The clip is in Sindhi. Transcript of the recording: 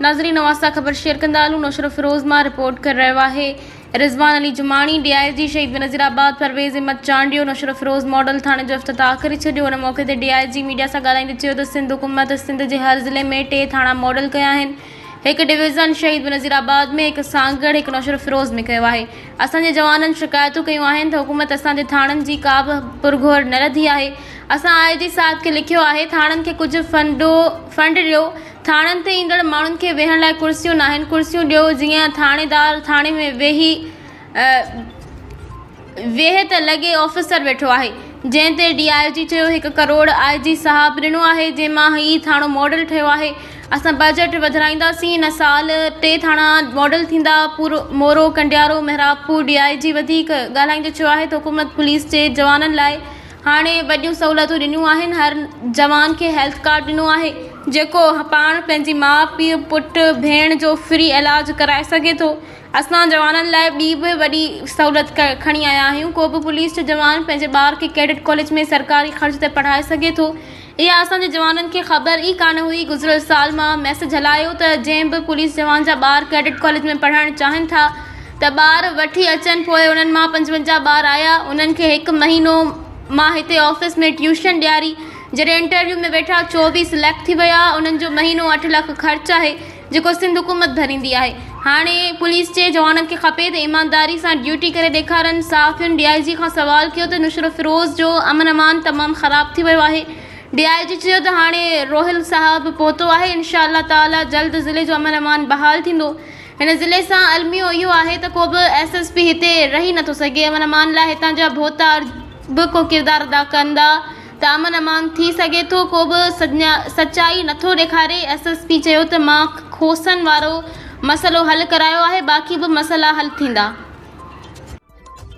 ناظرين اوهان سان خبر شيئر ڪندا هلون نوشهروفيروز مان رپورٽ ڪري رهيو آهي Rizwan Ali Jamani D I G Shaheed Benazirabad Parvez Ahmed Chandio Naushahro Feroze model ٿاڻي جو افتتاح ڪري ڇڏيو ان موقعي تي ڊي I جي ميڊيا سان ڳالهائيندي چيو ته سنڌ حڪومت سنڌ جي هر ضلعي ۾ ٽي ٿاڻا ماڊل ڪيا آهن هڪ ڊويزن شهيد بينظير آباد ۾ هڪ سانگهڙ هڪ نوشهروفيروز ۾ ڪيو آهي اسان جي جوانن شڪايتون ڪيون آهن ته حڪومت اسان جي ٿاڻن جي ڪا به پرگهور نه لڌي آهي، اسان آء جي صاحب کي لکيو آهي ٿاڻن کي ڪجهه فنڊ ڏيو، ٿاڻن تي ايندڙ ماڻهن کي ويهڻ لاء ڪرسيون ناهن، ڪرسيون ڏيو جيئن ٿاڻيدار ٿاڻي ۾ ويهي ويهي ته لڳي آفيسر ويٺو آهي، جنهن تي ڊي I جي چيو هڪ ڪروڙ آء جي صاحب ڏنو آهي، جنهن مان هي ٿاڻو ماڊل ٺهيو آهي، اسان بجيٽ وڌرائينداسين، هن سال ٽي ٿاڻا ماڊل ٿيندا، مورو، ڪنڊيارو، محرابپور، ڊي I جي وڌيڪ ڳالهائيندي چيو آهي ته حڪومت پوليس جي جوانن لاء هاڻي وڏيون سهولتون ڏنيون آهن، هر جوان کي هيلٿ ڪارڊ ڏنو آهي، جيڪو پاڻ پنهنجي ماء پيء، پٽ، ڀيڻ جو فري علاج ڪرائي سگهي ٿو. اسان جوانن لاء ٻي به وڏي سهولت کڻي آيا آهيون، ڪو به پوليس جو جوان پنهنجي ٻار کي ڪيڊٽ ڪاليج ۾ سرڪاري خرچ تي پڙهائي سگهي ٿو، اها اسان جي جوانن کي خبر ئي ڪانه هئي، گذريل سال مان ميسيج هلايو ته جنهن به پوليس جوان جا ٻار ڪيڊٽ ڪاليج ۾ پڙهڻ چاهين ٿا ته ٻار وٺي اچن، پوء انهن مان 55 ٻار آيا، انهن کي هڪ مهينو مان هتي آفيس ۾ ٽيوشن ڏياري، جڏهن انٽرويو ۾ ويٺا 24 سليڪٽ ٿي ويا، انهن جو مهينو اٺ لک خرچ آهي. جيڪو سنڌ حڪومت ڀريندي آهي. هاڻي پوليس جي جوانن کي کپي ته ايمانداري سان ڊيوٽي ڪري ڏيکارن. صحافين ڊي I جي کان سوال ڪيو ته نوشهروفيروز جو امن امان تمام خراب ٿي ويو آهي. ڊي I جي چيو ته هاڻي روحيل صاحب پهتو آهي انشاء الله تعالي جلد ضلعي جو امن امان بحال ٿيندو. هن ضلعي سان الميو اهو آهي ته ڪو به ايس ايس پي هتي رهي نٿو سگهي. امن امان لاء هتان جا ڀوتار به ڪو ڪردار ادا ڪندا. ته امن امان ٿي سگهي ٿو ڪو به سچائي نٿو ڏيکاري، ايس ايس پي چيو ته مان کوسن وارو مسئلو حل ڪرايو آهي باقي به مسئلا حل ٿيندا.